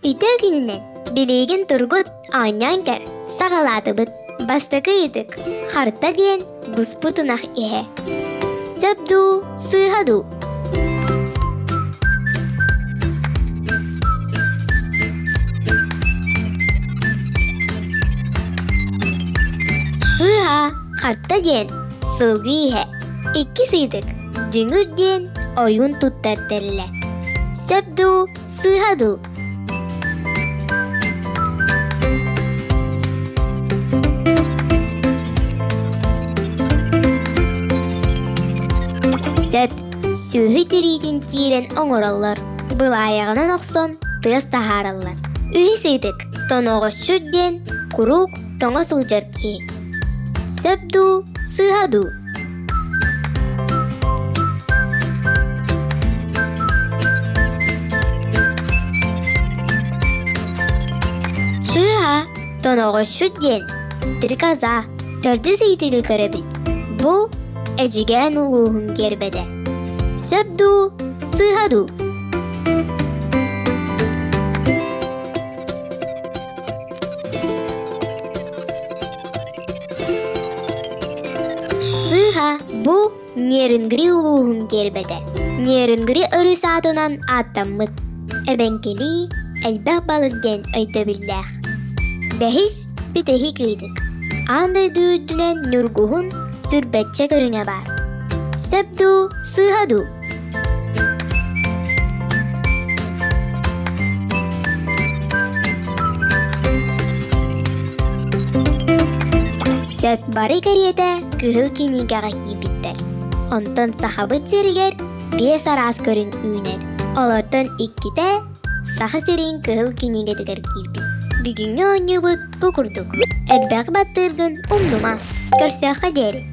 Үтүө күнүнэн! Билигин тургут, оонньоон көр, саҕалаатыбыт. Бастакы ыйытык. Харта диэн буспут ынах иһэ. Сөп дуу, сыыһа дуу? Сыыһа, харта диэн сылгы иһэ. Иккис ыйытык. Дүҥүр диэн ойуун туттар тэрилэ. Сөп дуу, Сыыһа дуу? Сөп. Сүөһү тириитин тиирэн оҥороллор. Былаайаҕынан охсон тыас таһаараллар. Үһүс ыйытык. Тоноҕосчут диэн куруук тоҥо сылдьар киһи. Сөп дуу, сыыһа дуу? Сыыһа, тоноҕосчут диэн стрекоза. Төрдүс ыйытыгы көрөбүт. Бу Эдьигээн улууһун гиэрбэтэ. Сөп дуу, сыыһа дуу? Сыыһа, бу Нерюнгри улууһун гиэрбэтэ. Нерюнгри өрүс аатынан ааттаммыт. Эбэҥкилии элбэх балык диэн өйдөбүллээх. Бэһис, бүтэһик ыйытык. Аан дойду үрдүнэн ньургуһун сүрбэччэ көрүҥэ баар. Сөп дуу, сыыһа дуу? Сөп бары кэриэтэ кыһыл кинигэҕэ киирбиттэр. Онтон Сахабыт сиригэр биэс араас көрүҥ үүнэр. Олортон иккитэ Саха сирин кыһыл кинигэтигэр киирбит. Бүгүҥҥү оонньуубут бу курдук. Элбэҕи баттыыргын умнума. Көрсүөххэ диэри.